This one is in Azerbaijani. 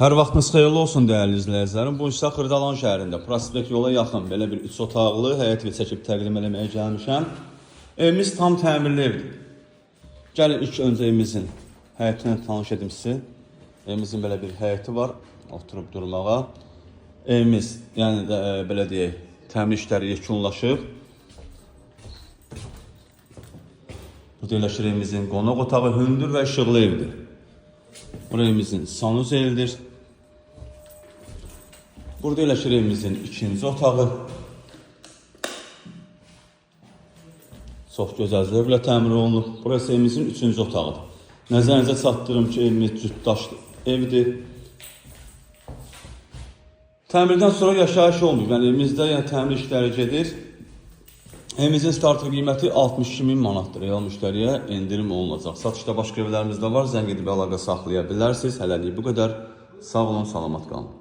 Hər vaxtınız xeyirli olsun dəyərli izləyicilərim. Bu isə Xırdalan şəhərində Prospekt yola yaxın belə bir 3 otaqlı həyət evi çəkib təqdim eləməyə gəlmişəm. Evimiz tam təmirli evdir. Gəlin ilk öncə evimizin həyətinə tanış edim sizi. Evimizin belə bir həyəti var, oturub durmağa. Evimiz, yəni də belə deyək, təmir işləri yekunlaşıb. Burada yerləşir evimizin qonaq otağı, hündür və işıqlı evdir. Bura evimizin sanuzelidir. Burada yerləşir evimizin ikinci otağı. Çox gözəl zövqlə təmir olunub. Burası evimizin üçüncü otağıdır. Nəzərinizə çatdırım ki, evimiz cütdaşlı evdir. Təmirdən sonra yaşayış olmur. Yəni evimizdə yəni təmir işləri gedir. Evimizin starter qiyməti 62 min manatdır. Real müştəriyə endirim olunacaq. Satışda başqa evlərimiz də var. Zəng edib əlaqə saxlaya bilərsiniz. Hələlik bu qədər. Sağ olun, salamat qalın.